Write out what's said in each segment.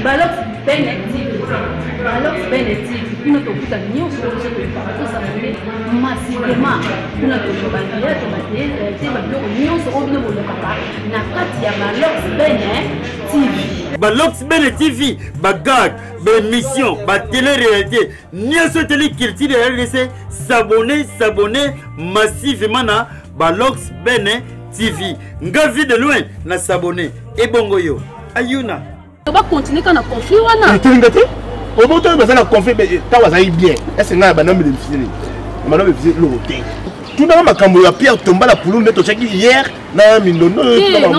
Balox Bene TV. Balox Bene TV. Bino tokuta nyonso biso tolukaka tosabone massivement kuna tozwa batheatre batheatre babiloko nyonso oyo bino bolukaka na kati ya Balox Bene TV. Balox Bene TV, bagag, baémission, batélé-réalité, nyonso etali culture ya RDC, s'abonner, s'abonner massivement na Balox Bene TV. Nga vie de loin na s'abonner. Ebongo yo. Ayuna. Ba continuer kaka na conflit wana. Etelinga te. Oboto oyo baza na conflit ntango azali bien. Ese ngai banda bénéficier nini? Banda bénéficier eloko te. Tunaka makambo ya Pierre Tomba na pululu nde totiaki hier na mindondo.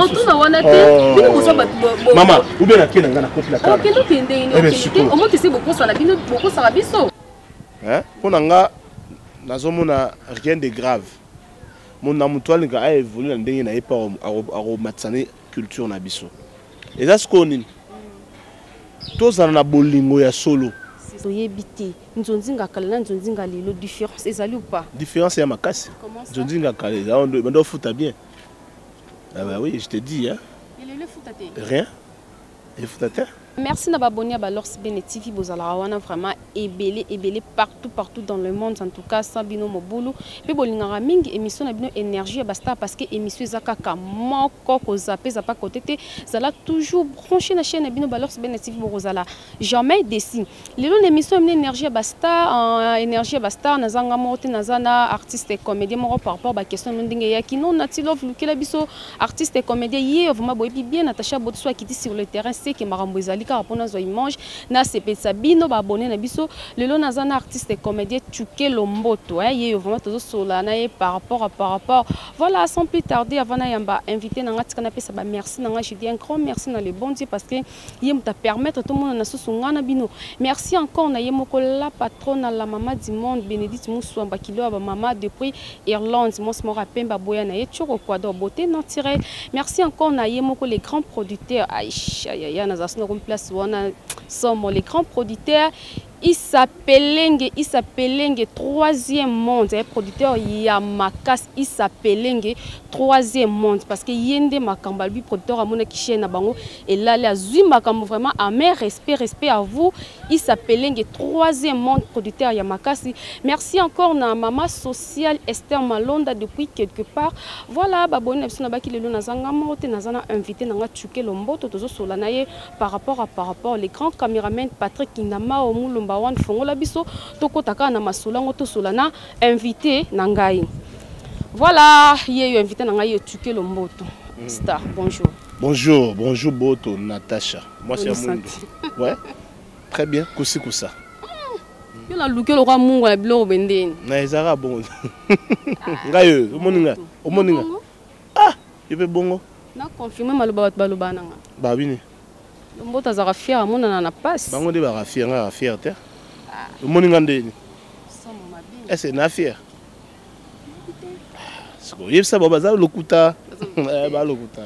Tuna wana te. Oh. Bino boza bato. Mama, ou bien nake na ngai na koti na kala. Okende okende nini okende te. Omokisi bokosala bino bokosala biso. Hein? Mpo na nga nazomona rien de grave. Mona moto alinga a évoluer na ndenge na ye mpo akomatisa ne culture na biso eza sikoyo nini tozala na bolingo ya solo. Toyebi te nzonzinga kala na nzonzinga lelo différence ezali ou pas? Différence ya makasi. Nzonzinga kala eza banda ofuta bien. Ah bah oui, je te dis hein. Lelo efuta te. Rien. Efuta te. Merci na babonne ya Balors Bene TV bozalaka wana vraiment ebele ebele partout partout dans le monde en tout cas sans bino mobulu pe bolingaka mingi émission na bino énergie ya ba star parce que émission eza kaka moko ko zapper zappa côté te zala toujours branché na chaîne na bino Balors Bene TV bokozala jamais déçu lelo na émission ya énergie ya ba star euh, énergie ya ba star naza nga moko te naza na artiste et comédien moko par rapport ba question no ndenge eyaki non Nati Love lukela biso artiste et comédien ye vraiment boyebi bien Natacha Botiso akiti sur le terrain seke makambo ezali kaka mpona azwa image nasepelisa bino ba abonné na biso lelo naza na artiste et comédien Tshuke Lomboto hein, ye vraiment tozosolola na ye par rapport à par rapport voilà sans plus tarder avant nayamba invité na nga tika napesa ba merci na nga je dis un grand merci na le bon Dieu parce que ye moto apermettre tomonana susu nga na bino merci encore na ye moko la patronne la mama du monde Bénédicte Muswamba kilo ya ba mama depuis Irlande mwasi moko ya pembe aboya na ye tshoko Ecuador beauté naturelle merci encore na ye moko les grands producteurs aish ayaya naza sino komi place wana somo les grands producteurs Issa Pelenge Issa Pelenge troisième monde eh, producteur ya makasi Issa Pelenge troisième monde parce que ye nde makambo alobi producteur amonaki chaîne na bango elali azwi makambo vraiment amer respect respect à vous Issa Pelenge troisième monde producteur ya makasi merci encore na mama sociale Esther Malonda depuis quelque part voilà baboni na biso na baki lelo naza nga moko te naza na invité na nga Tshuke Lomboto tozosola na ye par rapport à par rapport les grands cameramen Patrick Kindamao Mulumba wan fongola biso tokota kaka na masolo yango tosola na invité na ngai voilà ye yo invité na ngai ye Tshuke Lomboto star bonjour. Bonjour, bonjour Boto, Natacha. Moi c'est Mundu. Ouais. Très bien, kusi kusa. Yo na luki lokola mungu na biloko bendeni. Na ezaka bongo. Ngai oyo, omoni ngai, omoni ngai. Ah, yo pe bongo. Na confirmer maloba bato baloba na nga. Ba bini. Lomboto azalaka fier amonana na pasi. Bango nde baka fier, ngai fier te. Omoni ngai ndeni. Somo mabe. Est-ce na fier? Sikoyebisa bango baza lokuta. Eh, ba lokuta.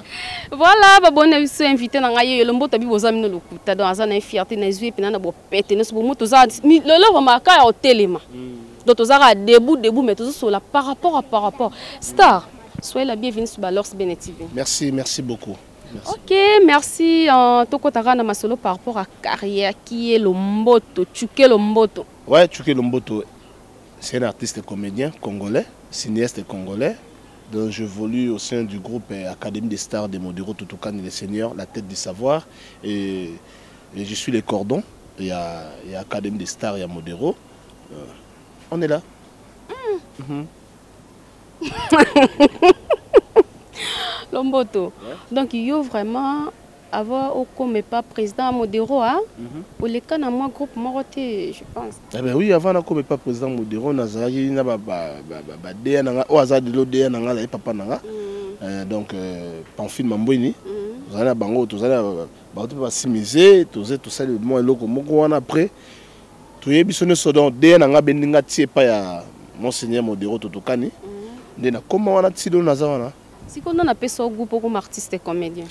Voilà, babone biso invité na ngai yo lomboto bi boza mino lokuta donc aza na fierté na zui pena na bopete nyonso bomo toza lelo vraiment ka ya otelema. Donc toza ka debout debout mais tozo sola par rapport à par rapport. Star, soyez la bienvenue sur Balors Bene TV. Merci, merci beaucoup. Merci. Ok, merci. Tokotaka na masolo par rapport à carrière qui est Lomboto, Tshuke Lomboto. Ouais, Tshuke Lomboto, c'est un artiste comédien congolais, cinéaste congolais. Donc j'évolue au sein du groupe Académie des Stars de Modero Toutoukan et les Seigneurs, la tête du savoir. Et je suis les cordons. Il y a, il y a Académie des Stars, il y a Modero. On est là. Lomboto. Ouais. Donc yo vraiment avant okome pas président Modero hein? Oleka na moi groupe moko te je pense. Eh ben oui, avant nakome pas président Modero nazalaki na ba ba ba ba, ba DA na nga, oyo aza lelo DA na nga, azali papa na nga. Donc Pamphile Mambweni. Tozali na bango, tozali na bato mpe basimise, tozali tosali mwa eloko moko wana après toyebi biso nyonso. Donc DA na nga abendi nga tie epai ya Monseigneur Modero Totokani. Nde nakoma wana ti lelo naza wana. Sikoyo nde napesa yo groupe okoma artiste comédien.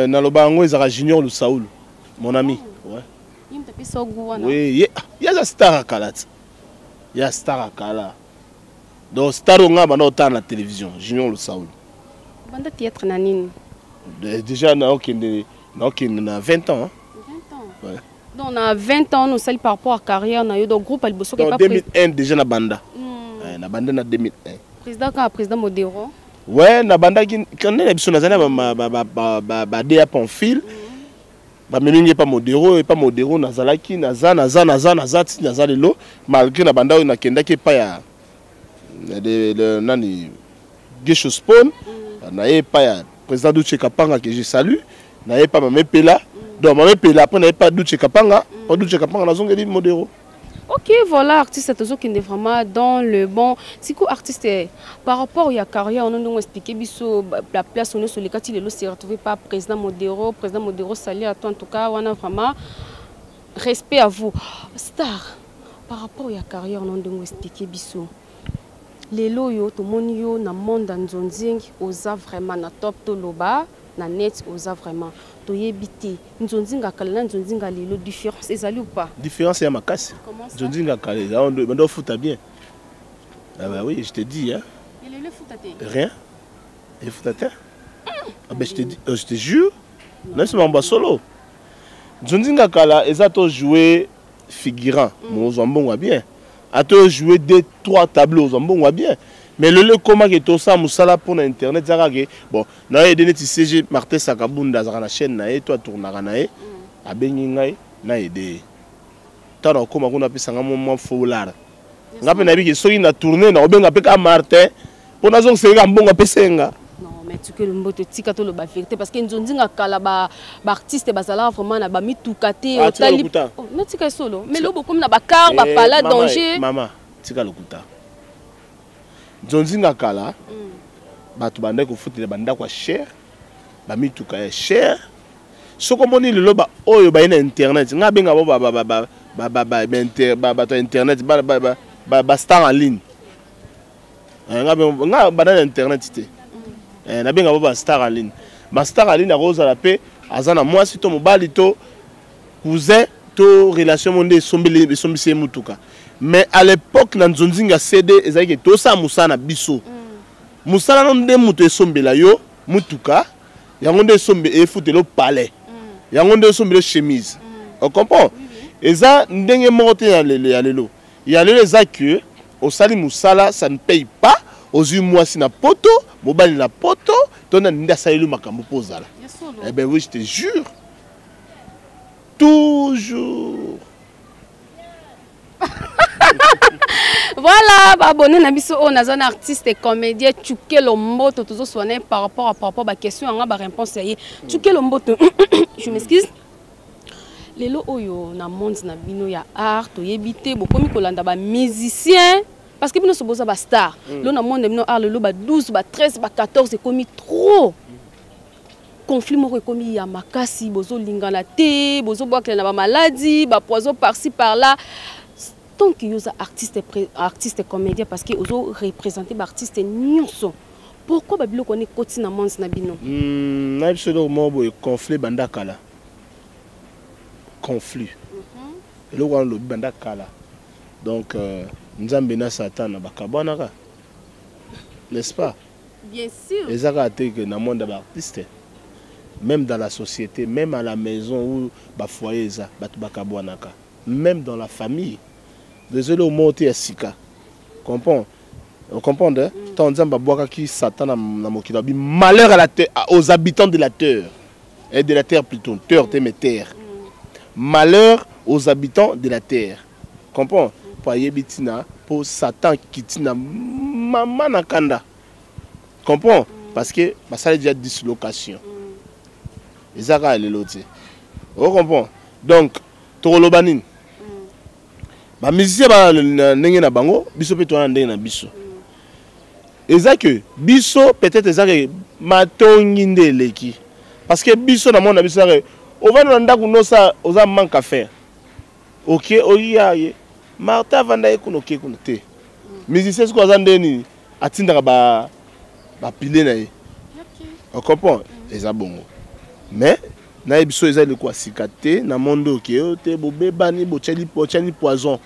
Naloba yango ezalaka Junior Lusaulu, mon ami. Ouais. Ye moto apesa yo goût wana. Oui, ye, ye aza star ya kala ti. Ye star ya kala. Donc star oyo nga banda otala na télévision, Junior Lusaulu. Banda théâtre na nini? Déjà naokende na 20 ans. Hein? Ouais. Donc na 20 ans osali par rapport à carrière na yo, donc groupe ya liboso? Donc 2001 déjà na banda. Na banda na 2001. Président kaka président Modero? Ouais, na bandaki nde na biso, nazali na bade ya Pamphile, bamemi ngai epa Modero. Epa Modero nazalaki, naza naza naza naza ti naza lelo, malgré na banda oyo nakendaki epai ya nani, Gesho Spon, na ye epai ya président Duche Kapanga, que je salue, na ye epai Mame Pela. Donc Mame Pela, après na ye epai Duche Kapanga, pa Duche Kapanga nazongeli Modero. Ok, voilà, artiste, tozokende vraiment dans le bon. Siko artiste, par rapport ya carrière ono, ndongo expliquer biso la place ono soleka ti lelo se retrouver par président Modero. Président Modero, salut à toi. En tout cas wana vraiment respect à vous. Star, par rapport ya carrière ono, ndongo expliquer biso lelo oyo tomoni yo na monde ya nzonzingi, oza vraiment na top, toloba na net, oza vraiment, toyebi te nzonzinga kala na nzonzinga lelo, différence ezali ou pas? Différence ya makasi. Comment ça? Nzonzinga kala eza bando ofuta bien. Ah bah oui, je te dis, hein. Elelo efuta te? Rien, efuta te. Ah ben je te dis, je te jure, nasi mambo ya solo. Nzonzinga kala eza to jouer figurant, mozwa mbongo ya bien, ata jouer deux trois tableaux, ozwa mbongo ya bien. Mais lelo ekomaki tosala mosala mpona internet, eza kaka bon nayede neti CG Martin Sakabunda azalaka na chaîne na ye to atournaka na ye, abengi ngai nayede ye. Ntango nakokóma kuna, apesanga mwa foulard, nga mpe nayebi ke soki na tourne nakobenga mpe ka Martin mpo nazongisela kaka mbongo apesa ye nga. Non mais tukeli mboto, tika toloba vérité, parce que nzonzinga kala baartiste bazalaka vraiment na bamituka te. Ah, tika lokuta. Oh, natika solo, mais lobo komi na bacar, bapala danger. Mama, tika lokuta. Nzonzinga kala, bato bandaki kofutela bandako ya cher, bamituka ya cher. Soki omoni lelo baoyo baye na internet, ngai abenga bo bato ya internet, bastar en ligne. Nga banda na internet te, nabenga bo bastar en ligne. Bastar en ligne akozala mpe aza na mwasi to mobali to cousin to relation mo nde esombisi ye mutuka. Mais à l'époque na nzonzinga CD ezalaki tosala mosala na biso, mosala no nde moto esombela yo mutuka, yango nde esombe efutela yo palais, yango nde esombela yo chemise. Ocomprend? Eza ndenge moko te ya lelo. Ya lelo, ya lelo eza que osali mosala, ça ne paye pas. Ozwi mwasi na poto, mobali na poto, to nani nde asaleli makambo mpo ozala. Eh ben oui, je te jure, toujours. Voilà, baabonné na biso oyo, naza na artiste comédien Tshuke Lomboto. Tozoswana par rapport baquestion yanga, baréponse ya ye. Tshuke Lomboto, je m'excuse, lelo oyo na monde na bino ya art, toyebi te bokomi kolanda bamusicien, parce que bino so boza bastar. Lelo na monde na bino art, lelo ba 12, ba 13, ba 14 ekomi trop, conflit moko ekomi ya makasi, bozolingana te, bozobwakela na bamaladi, bapoison par-ci par-là. Tant que yo oza artiste, artiste comédien, parce que ozo représente baartiste nyonso, pourquoi babiloko wana ekoti na monde na bino? Nayebi biso eloko moko boye, conflit banda kala, conflit eloko wana lobi banda kala. Donc Nzambe na Satan bakabwanaka, n'est-ce pas? Bien sûr. Eza kaka te que na monde ya baartiste, même dans la société, même à la maison où bafoyer eza, bato bakabwanaka, même dans la famille. Désolé, moko te ya sika. Comprend, comprendre, hein? Ntango Nzambe abwakaki Satan na mokili, abi malheur à la terre, aux habitants de la terre, et de la terre plutôt, terre te mais terre, malheur aux habitants de la terre. Comprend? Po ayebi ntina mpo Satan kiti na mama na kanda. Comprend? Parce que basali déjà dislocation. Eza kaka lelo te. Ocomprend? Donc tokoloba nini? Bamusicien baa na ndenge na bango, biso mpe toza na ndenge na biso. Eza ke biso peut-être eza ke matongi nde eleki, parce que biso na mona biso eza ke ovandi na ndako nosa, oza manque à faire, oke oya ye Martin avanda ye kuna, oke kuna te. Musicien soki aza nde nini, atindaka bapile na ye. Ocomprend? Eza bongo. Mais nayebi so eza eloko ya sika te na monde oyo ke oyo te bobebani, botyani poison,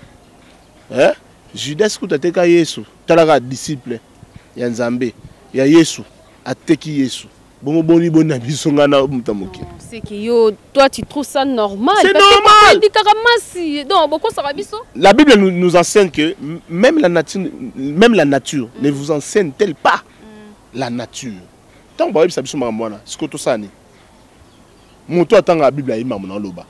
eh? Judas kutu ateka Yesu. Talaka disciple ya Nzambe ya Yesu ateki Yesu. Bongo boni boni na biso ngai na moto ya mokili. C'est que yo, toi tu trouves ça normal. C'est normal. Kaka masi, donc bokosaka biso. La Bible nous enseigne que même la nature ne vous enseigne-t-elle pas? La nature. Ntango bayebisa biso makambo wana, sikoyo tosala nini? Moto atanga Bible ayebi makambo na oloba.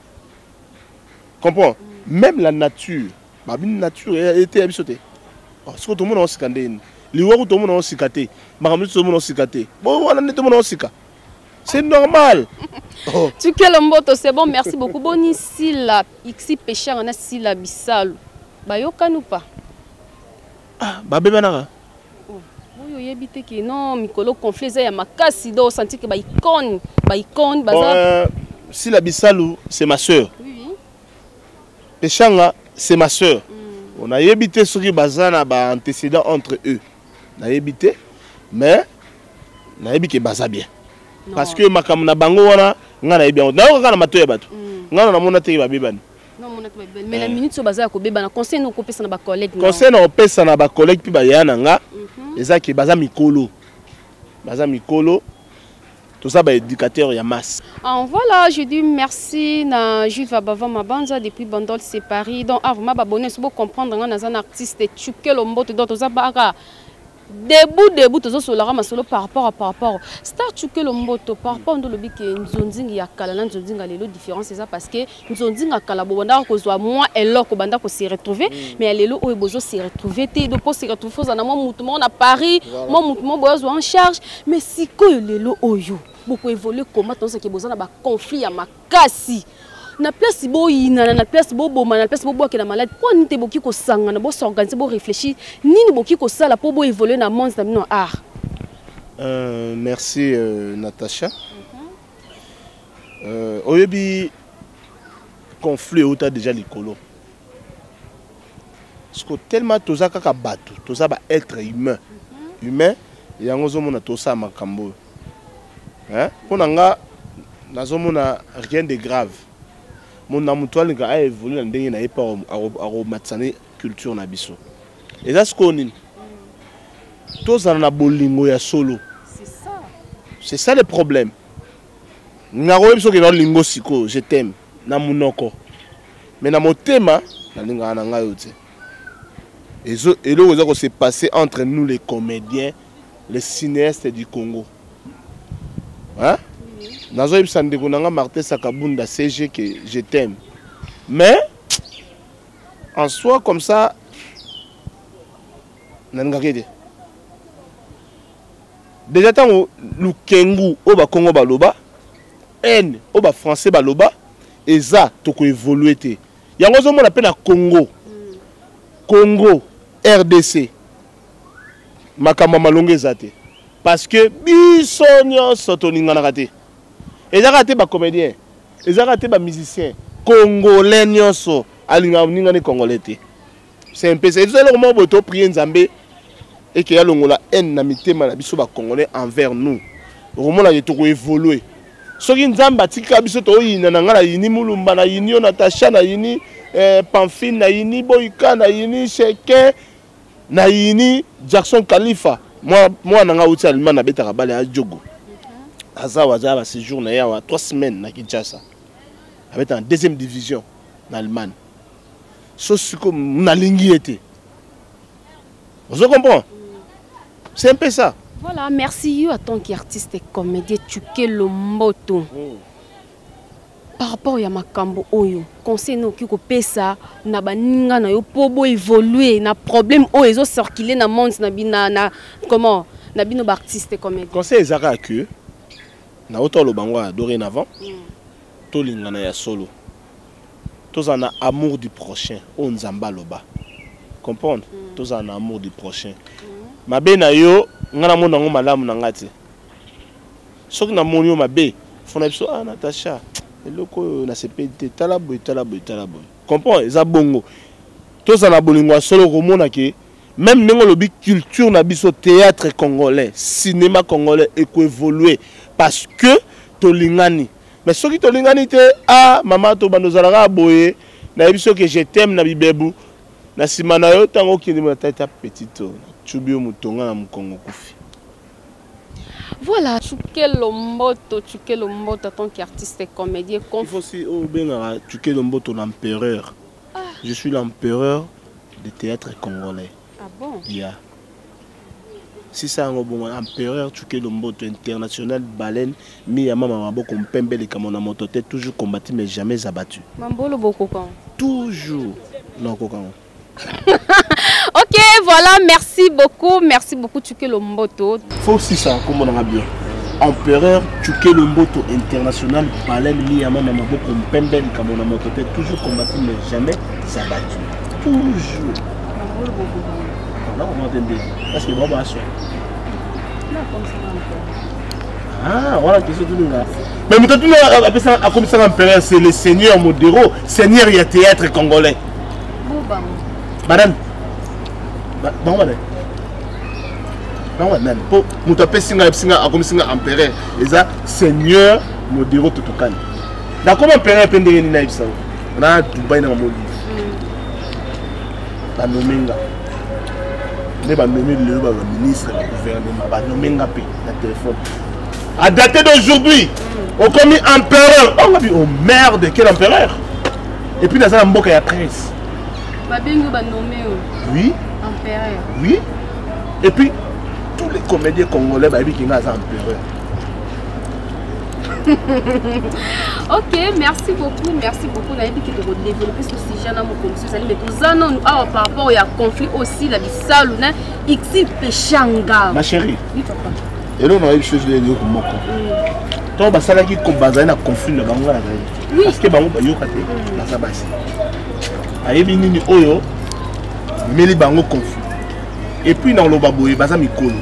Comprends? Même la nature, babini nature eteya biso te. Oh, sikoyo tomona osika ndeni liwaku, tomona osika te, makambo nyonso tomona osika te. Bo wana nde tomona osika, c'est normal. Oh. Tukelo Mboto, c'est bon, merci beaucoup. Boni Sila Ixi Peshanga na Sila Bisalu, bayokani ou pas? Ah, babebanaka. Oyo oyebi te ke non, mikolo conflit eza ya makasi, donc osanti ke baicône baza. Bon, Sila Bisalu, c'est ma sœur. Oui. Peshanga, c'est ma sœur. Nayebi te soki baza na baantécédent entre eux, nayebi te, mais nayebi ke baza bien. Non. Parce que makambo na bango wana, ngai nayebi yango, nayoka kaka na matoi ya bato. Ngai na namona teke babebani. Non, mona te babebani, mais na minute oyo baza ya kobebana, conseil no okopesa na bacollègue na? Conseil na kopesa na bacollègue mpe baya na nga eza ke baza mikolo, baza mikolo, toza baéducateur ya masse. Ah, voilà, je dis merci na Jules Vabava Mabanza depuis Bandol, c'est Paris. Donc, ah, vraiment, abonné, c'est pour comprendre, on a un artiste, Tchukelo Mboto, donc, toza baka debout, debout, tozo solara masolo par rapport. Star Tchukelo Mboto, par rapport ndolobi ke nzonzingi ya kala na nzonzinga lelo, différence c'est ça, parce que nzonzinga kala bo banda kozwa moi eloko banda ko se retrouver, mais ya lelo oyo bozo se retrouver te. Donc pour se retrouver, faut na moi mutu mo na Paris, moi mutu mo bozo en charge, mais sikoyo lelo oyo boko évoluer comment? Tozaki boza na ba conflit ya makasi na place, boyinana na place, boboma na place, bobwakela malade. Mpo nini te boki kosangana, bos'organiser, boréfléchir nini boki kosala mpo boévoluer na monde na bino art? Merci Natacha. Oyebi conflit euta déjà likolo, parce que tellement toza kaka bato, toza ba être humain, yango ozomona tosala makambo oyo. Hein? Mpo na nga nazomona rien de grave. Mo na moto alinga aévolue na ndenge na ye mpo akomatisa ne culture na biso. Eza sikoyo nini? Tozala na bolingo ya solo. C'est ça. C'est ça le problème. Nakoyebi soki naolingo sikoyo, je t'aime na monoko, mais na motema nalingaka na ngai yo te. Eloko eza kose passer entre nous les comédiens, les cinéastes du Congo, hein? Nazoyebisa ndeko na nga Martin Sakabunda CG que je t'aime, mais en soi comme ça nalingaka ye te. Déjà ntango lukengu oyo bakongo baloba, haine oyo bafrançais baloba, eza tokoévolue te. Yango ozomona mpe na Congo, Congo RDC, makambo ya malongo eza te, parce que biso nyonso tolinganaka te. Eza kaka te bacomédien, eza kaka te bamusicien, congolais nyonso alingaka moningani congolais te. C'est un peu ça. Eza eloko moko boye, toprier Nzambe eke alongola haine na mitema na biso bacongolais envers nous. Okomonaka tokoévolue soki Nzambe atika biso. Toyina na ngai, nayini Mulumba, nayini yo Natasha, nayini Pamphine, nayini Boyka, nayini Shekin, nayini Jackson Khalifa, mwana na ngai auti Allemagne, abetaka bale ya jogo, aza awa, aza baséjour na ye awa 3 semaines na Kinshasa, abeta na deuxième division na Allemagne. So siko nalingi ye te, ozo comprend? C'est un peu ça. Voilà, merci. Yo, en tant qu'artiste et comédien, Tchukelo Mboto. Par rapport ya makambo oyo, conseil no okoki kopesa na baninga na yo mpo boévolue na problème oyo ezocircule na monde na bino, na comment, na bino baartiste comédien? Conseil eza kaka ke na ota oloba ngo ya dorénavant, tolingana ya solo, tozala na amour du prochain oyo Nzambe aloba. Comprendre? Tozala na amour du prochain. Mabe na yo, ngai namona yango malamu na ngai te. Soki namoni yo mabe, fona biso: "Ah Natacha, eloko oyo nasepeli te, tala boye, tala boye, tala boye." Comprendre? Eza bongo. Tozala na bolingo ya solo. Komona ke même ndenge olobi, culture na biso, théâtre congolais, cinéma congolais ekoévolue parce que tolingani. Mais soki tolingani te, a mama, tobanda ozalaka boye, nayebi soki je t'aime na bibebu na nsima na yo, ntango okende na tata petit, to natubi yo motonga na mokongo, kufi. Voilà, Tshuke Lomboto, Tshuke Lomboto en tant qu'artiste et comédien. Il faut aussi obengaka Tshuke Lomboto l'empereur. Ah. Je suis l'empereur du théâtre congolais. Ah bon? Yeah. Si ça yango bongo empereur Tshuke Lomboto international baleine mi ya mama maboko mpembe likambo na moto te, toujours combattu mais jamais abattu. Mambolo bokoka. Toujours nakoka. Ok, voilà, merci beaucoup, merci beaucoup Tshuke Lomboto. Faut aussi ça comme on a bien. Empereur Tshuke Lomboto international baleine mi ya mama maboko mpembe likambo na moto te, toujours combattu mais jamais abattu. Toujours. Mambolo bokoka. Non, on va t'aider. Parce que bon, bah, ça. Non, comme ça, Ah, voilà, question tout le monde. Mais tout le monde appelle ça comme ça l'empereur, c'est le seigneur Modero, seigneur il y a théâtre congolais. Madame, bon, madame. Non, madame, pour moto apesi nga apesi nga akomisi nga empereur, eza seigneur Modero Totokani. Na comme empereur pe ndenge nini nayebisa yo? Na Dubaï na moli. Banome nga. Nde banome lelo ba ministre ya gouvernement, banome nga pe na téléphone. À dater d'aujourd'hui, okomi empereur. Oh, ngabi, oh merde, quel empereur? Et puis naza na mboka ya prince. Babengi yo banome yo. Oui. Empereur. Oui. Et puis tous les comédiens congolais bayebi ki nga aza empereur. Ok, merci beaucoup, merci beaucoup. Nayebi ki toko développer ce sujet na mokolo mosusu ezali, mais toza nanu awa par rapport ya conflit aussi la bisalu na Ixil Peshanga. Ma chérie. Oui papa. Eloko nayebi biso ezali eloko moko. Ntango basalaki bazali na conflit na bango nga nazali. Parce que bango bayoka te, baza basi. Ayebi nini oyo meli bango conflit. Et puis na loba boye baza mikolo.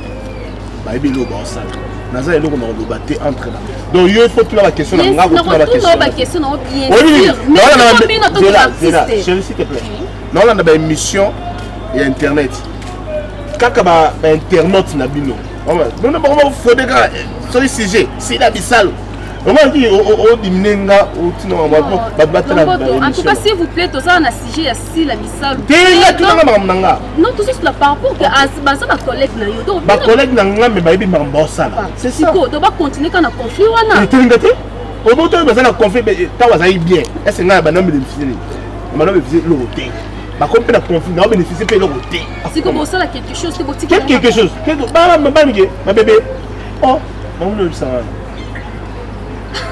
Bayebi eloko baosala. Naza eloko na koloba te entre bango. Donc yo il faut tuna ba question na nga kotuna ba question. Ba question na bien sûr. Mais non, Zela, Zela, chérie s'il te plaît. Naolanda ba émission ya internet. Kaka ba internaute na bino. Bino bango ba fode kaka soki sujet, sila bisalo. Omonaki odimine nga otina bato batala En tout cas, s'il vous plaît, toza na sujet ya sila bisalo. Te nga tunanga makambo na nga. Non, tozosula par rapport que baza ba collègue na yo. Donc ba collègue na nga mais bayebi makambo baosala. C'est ça. Siko, donc ba continuer kaka na conflit wana. Etelinga te. Oboto oyo baza na conflit ntango bazali bien. Est-ce nga bana bénéficier nini? Bana bénéficier eloko te. Bakomi mpe na conflit, na bénéficier mpe eloko te. Siko bosala quelque chose te botika. Quelque chose. Bana mike, ma bébé. Oh, bango loyebisanga.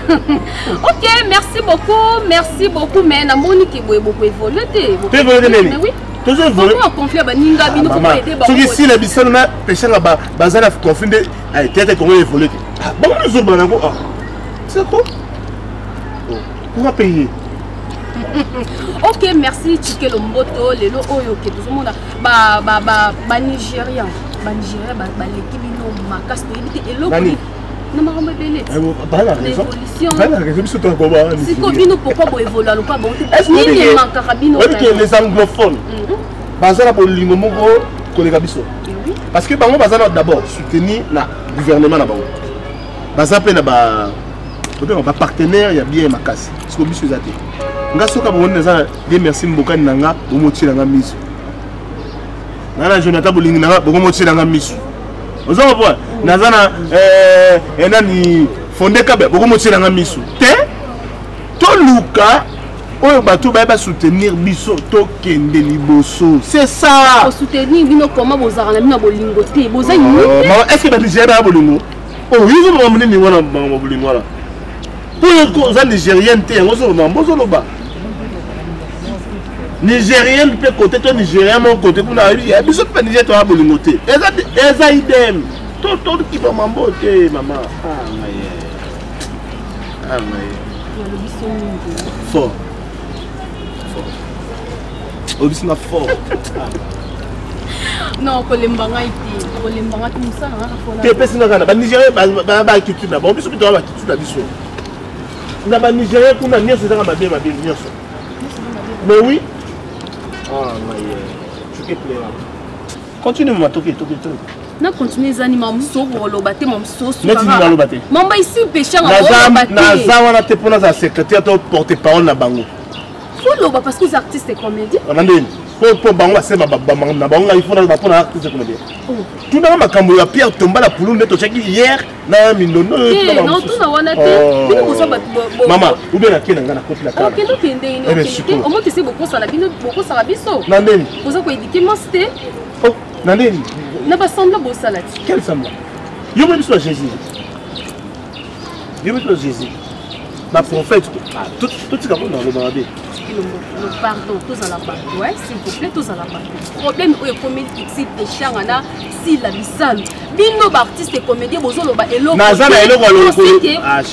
Ok, merci beaucoup, merci beaucoup. Mais namoni ke boye boko évoluer te. Te évoluer te nini? Mais oui. Tozo évoluer. Pourquoi conflit baninga bino pour aider bango? Soki sila bisalo na peshanga ba baza na conflit nde ay tete Congo évoluer te. Ah, bango nzo bana ko ah. C'est quoi? Oh, pour payer. Ok, merci Tshuke Lomboto, lelo oyo ke tozomona ba ba ba ba Nigérian, ba Nigérien ba ba leki bino makasi toyebi te eloko. Nani? Na makambo ebele. Bana raison. Bana raison biso tokoba. Siko bino pourquoi bo évoluer lokola bango te? Nini emakaka bino? Oyebi ke les anglophones baza na bolingo moko koleka biso. Parce que bango baza na d'abord soutenir na gouvernement na bango. Baza pe na ba ba partenaire ya bien makasi. Siko biso eza te. Nga soka bomoni naza bien merci mbokani na nga bomotiela nga miso. Nga na Jonathan bolingi na nga bokomotiela nga miso. Oza comprendre? Naza na nani Fonde Kabe bokomotiela nga miso. Te toluka oyo bato baye ba soutenir biso tokende liboso. C'est ça. Ko soutenir bino comment bozala na bino bolingo te? Boza unité. Maman, est-ce que ba Nigérien ba bolingo? Oh, yuzo maman nini wana maman bolingo wana? Po oza Nigérienne te, yango ozoloba, maman ozoloba. Nigérienne mpe côté to Nigérien moko côté kuna ya biso mpe Nigérien toya bolingo te. Eza eza idem. To to kipa mambo te mama. Ah ngaye. Ah ngaye. Fort. Fort. Obisi na fort. Non, kolemba ngai te. Kolemba ngai te mosala nga kaka Te pesi nga kana ba Nigérien ba ba culture na bango biso mpe toya ba culture na biso. Na ba Nigérien kuna nyonso ezaka mabe mabe nyonso. Mais oui. Ah, mais tu es plaire. Continue, maman, toki, toki, toki. Na continue ezani mama mosusu okoloba te mama mosusu neti nini naloba te mama isi peshanga oloba te naza wana te mpo nazala secrétaire to porte parole na bango foloba parce que oza artiste comédien wana ndeni Po bango basema na bango, ngai fo naloba mpo na artiste comédien. Tunanga makambo ya Pierre Tomba na Pulu nde totiaki hier na Mindondo. Tuna wana te, bino boza bato. Mama, ou bien nake na ngai, nakoti na kala. Okende, okende nini? Omoki se bokosala, bino bokosaka biso. Na ndeni? Boza koéduquer masi te. Oh, na ndeni? Na basemblant bosala ti. Quel semblant? Yo moni biso ya Jésus, yo biso ya Jésus, baprophète, totika mpo naloba mabe. Pardon, tozala bato, s'il vous plaît, tozala bato. Problème oyo ekomeli Tixi Peshanga na Sila Bisalu, bino baartiste comédien bozoloba eloko. Naza na eloko ya lokolo.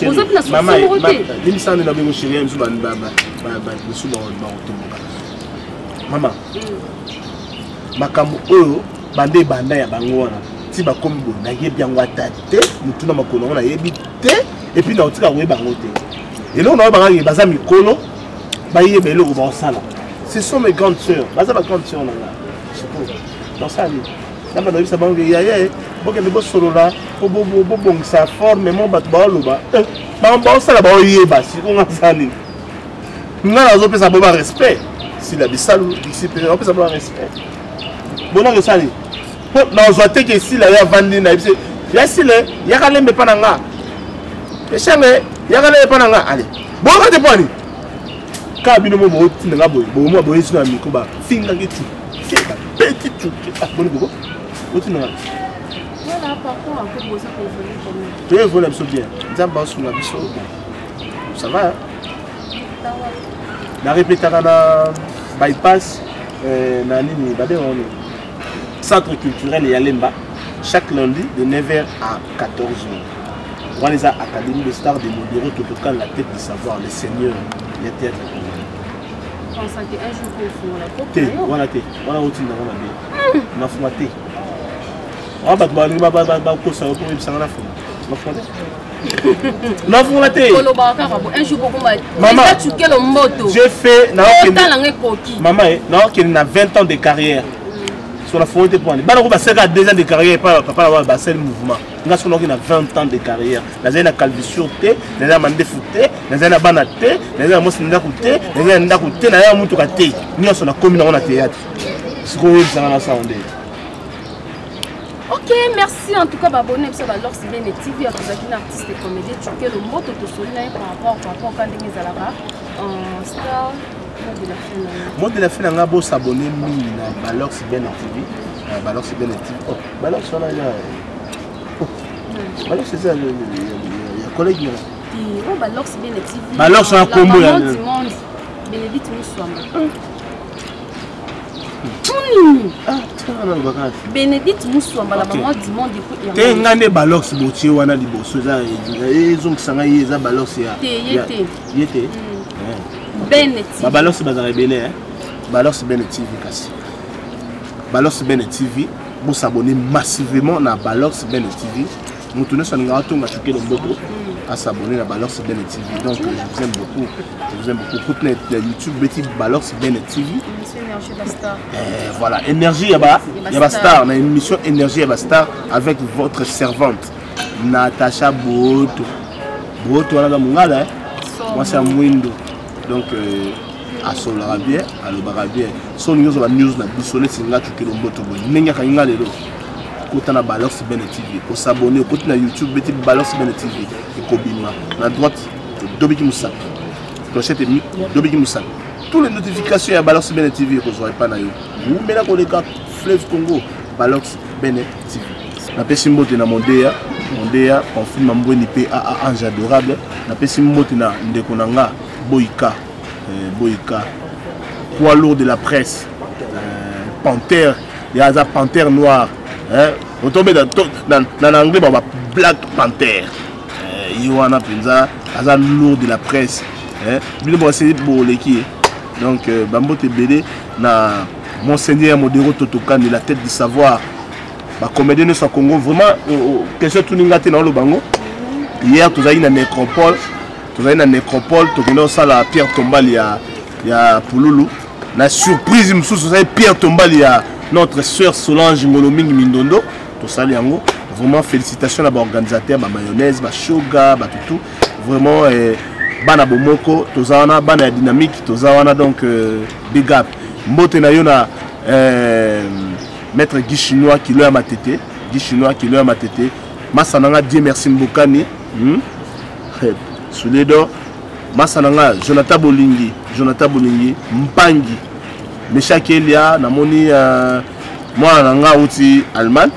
Boza mpe na souci moko te. Limbisa nde na bengo chéri, misu misu bakotomboka. Mama, makambo oyo banda ebanda ya bango wana ti bakomi boye, nayebi yango ata te. Motu na makolo yango nayebi te, et puis nakotika koyeba yango te. Eloko naoyebaka, baza mikolo, bayeba eloko baosala. Ce sont mes grandes sœurs, baza bagrande sœur na nga. Sikoyo nasala nini? Namba nayebisa bango ke yaya, bokende bosolola po bobongisa forme mo bato baoloba, baosala, baoyeba. Sikoyo nga nasala nini? Nga nazopesa bo barespect. Sila Bisalu, discipline, nazopesa bo barespect. Bonango esali mpo nazwa te ke esila ye avandi na yebisi ya sile, yaka lembe epa na nga, echange, yaka lembe epa na nga. Ale boyoka te mpo ani kaka bino mo botinda nga boye, bomwa boye sino ya micro, bafingaki tu, babeti tu. Boni koko botinda nga. Toyevola biso bien, Nzambe asunga biso. Bon, ça va. Na répétaka na bypass, na nini babengaka nini, centre culturel ya Lemba, chaque lundi de 9h à 14h. Wana eza Académie de Star de Modero Totokan, la tête du savoir, le seigneur ya théâtre congolais. Te wana te, wana otindanga mabe, nafunga te. Wana bato balingi bakosa yo mpo oyebisanga nafunga, nafunga te, nafunga te. Olobaka kaka bo un jour bokoma. Eza Tshuke Lomboto. J'ai fait otalanga ekoki. Mama, naokende na 20 ans de carrière, so nafungi te. Mpona bana ko basalaka 2 ans de carrière epa papa na wana basali mouvement. Nga soki naoki na 20 ans de carrière, nazali na calvitie te, nazali na mandefu te, nazali na bana te, nazali na mwasi na ndako te, nazali na ndako te, nazali na mutuka te. Nyonso nakomi nango na théâtre. Sikoyo oyebisanga nasala nde? Ok, merci en tout cas baabonné biso balors Bene TV. Tozalaki na artiste comédien Tshuke Lomboto, tosoli na ye par rapport ka ndenge ezalaka star. Mot de la fin na yo? Mot de la fin na nga, bosabonner mingi na Balox Bene TV, Balox Bene TV. Oh, Balox wana ya, Balox eza ya collègue na Oh, Balox Bene TV. Balox wana kombo ya Bénédicte Muswamba. Bénédicte Muswamba, la maman du monde. Te, nga nde Balox botie wana liboso eza ezongisa ngai ye, eza Balox ya te, ye te. Ye te. Bene TV. Babalox bazalaka ebele. Balox Bene TV, kasi Balox Bene TV, bosabonner massivement na Balox Bene TV. Moto nyonso alingaka atonga Tshuke Lomboto asabonner na Balox Bene TV. Donc je vous aime beaucoup, je vous aime beaucoup. Kutu na YouTube, beti Balox Bene TV. Voilà, énergie ya ba ya bastar, na émission Énergie ya bastar avec votre servante Natacha Boto. Boto wana za mongala, mwasi ya mwindo. Donc asololaka bien, alobaka bien. So olingi ozwa banews na biso neti nga Tshuke Lomboto boye ndenge akangi nga lelo, kota na Balox Bene TV, osabonner. Okoti na YouTube, beti Balox Bene TV, ekobima na droite, todobiki mosapi, clochette emi, dobiki mosapi, toutes les notifications ya Balox Bene TV ekozwa epa na yo. Wumela koleka fleuve Congo, Balox Bene TV. Napesi mbote na Mondeya, Mondeya Pamphile Mambweni mpe aa ange adorable. Napesi mbote na ndeko na nga Boyka, Boyka, poids lourd de la presse, panthère ya, aza panthère noire, otobe na anglais ba Black Panther. Ye wana mpenza aza lourd de la presse. Bino bokasi boleki ye. Donc bambote ebele na Monseigneur Modero Totokani, la tête du savoir. Bacomédien nyonso ya Congo, vraiment, question tuninga te, naoloba bango. Hier tozalaki na nécropole, tozali na nécropole, tokende kosala pierre tombale ya Pululu. Na surprise mosusu, tozali pierre tombale ya notre sœur Solange Ngolo Mingi Mindondo, tosali yango. Vraiment félicitations na baorganisateur, bamayonnaise, bashoga, batutu. Vraiment, bana bomoko toza wana, bana ya dynamique toza wana. Donc big up. Mbote na yo na euh, maître Guy Chinois kilo ya matete, Guy Chinois kilo ya matete. Masa na nga Dieu merci Mbokani. Soulier d'or. Masa na nga Jonathan Bolingi, Jonathan Bolingi Mpangi. Meshak Elia namoni euh, mwana na nga auti Allemagne.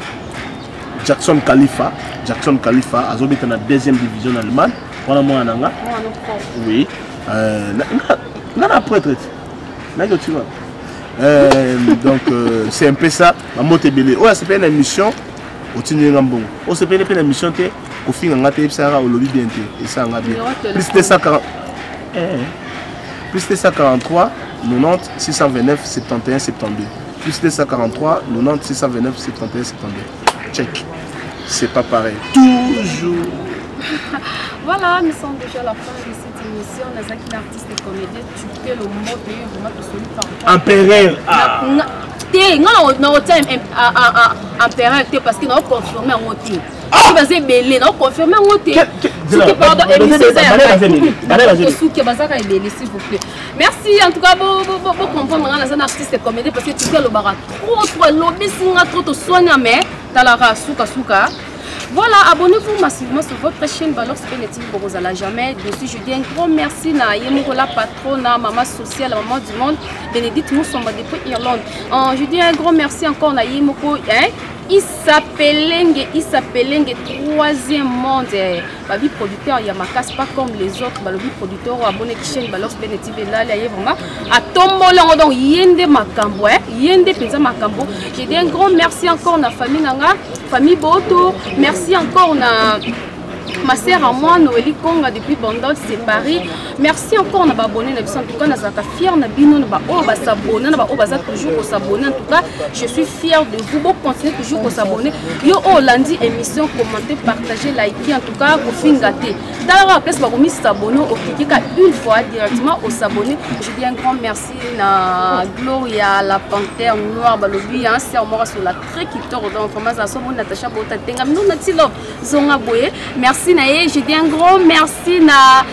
Jackson Khalifa, Jackson Khalifa azobeta na deuxième division na Allemagne. Wana mwana na nga. Oui. Euh, nga na prêtre naki otima euh, donc euh, c'est un peu ça bambote ebele oyo asepeli na émission otindeli nga mbongo osepeli mpe na émission te kofinga nga te yebisaka olobi bien te esala nga bien plus 240 eh, plus 243 90 629 71 72 plus 243 90 629 71 72 check c'est pas pareil toujours. Voilà, nous sommes déjà à la fin de cette émission. Nazaki l'artiste et comédien Tuke le mot et vraiment tosoli par Empereur. Ah. Te nga na otia empereur te parce que na confirmer yango te. Soki baza ebele na confirmer yango te. Soki pardon émission eza ya soki bazaka ebele s'il vous plaît. Merci en tout cas bo bo bo comprendre nga naza na artiste et comédien parce que Tuke alobaka trop trop alobisi nga trop toswana mais talaka suka suka. Voilà, abonnez-vous massivement sur votre chaîne Valor Spene TV Bokozala jamais dessus. Je dis un grand merci na Yemoko la patronne, maman sociale, la maman du monde, Bénédicte Moussomba depuis Irlande. Je dis un grand merci encore na Yemoko, hein, Issa Pelenge, Issa Pelenge, troisième monde. Eh, babi producteur ya makas pas comme les autres, balobi producteur abonné chaîne Valor Spene TV là, là, vraiment. À tombola donc yende makambo, hein, yende penza makambo. Je dis un grand merci encore na famille nanga. Famille Boto, merci encore na ma sœur à moi Noélie Konga depuis Bandol c'est Paris. Merci encore na ba abonné na biso en tout cas na zaka fier na bino na ba oh ba s'abonner na ba oh baza toujours ko s'abonner en tout cas je suis fier de vous bon continuer toujours ko s'abonner yo oh lundi émission commenter partager liker en tout cas ko finga te tala place ba komi s'abonner au cliquer ka une fois directement au s'abonner. Je dis un grand merci na Gloria la panthère noire balobi hein sœur moko sur la très kitoko donc vraiment za somo Natacha Bota tenga mino na tilo zonga boye merci na ye. Je dis un grand merci na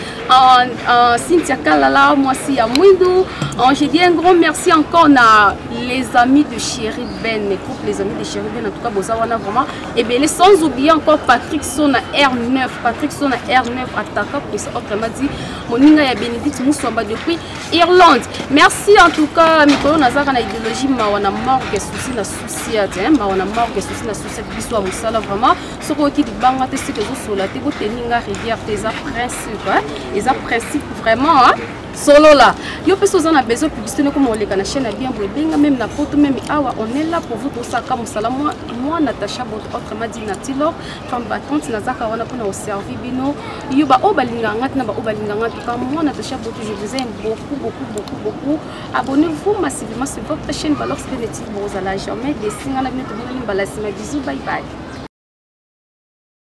Cynthia Kalala mwasi ya mwindu. Je dis un grand merci encore na les amis de Chéri Ben, mes groupes les amis de Chéri Ben en tout cas boza wana vraiment ebele, sans oublier encore Patrick Sona R9, Patrick Sona R9 ataka pour ça autrement dit moninga ya Bénédicte Moussamba depuis Irlande. Merci en tout cas mikolo nazaka na idéologie mawa na morgue souci na souci hein mawa na morgue souci na souci biso ya musala vraiment soko oki libanga te sike ezosola te boteninga rivière te eza principe hein eza principe vraiment hein solo là yo pe soza na besoin publicité noko moleka na chaîne bien boye benga même na poto même awa on est là pour vous tosaka musala moi moi Natacha Boto autrement dit Natilor femme battante nazaka wana pona servir bino yo ba o balinga nga tina ba o balinga nga en tout cas moi Natacha Boto je vous aime beaucoup beaucoup beaucoup beaucoup. Abonnez-vous massivement sur votre chaîne Valor Spene TV Bozala jamais déçu nga na bino tobengani mbala sima. Bisous, bye bye.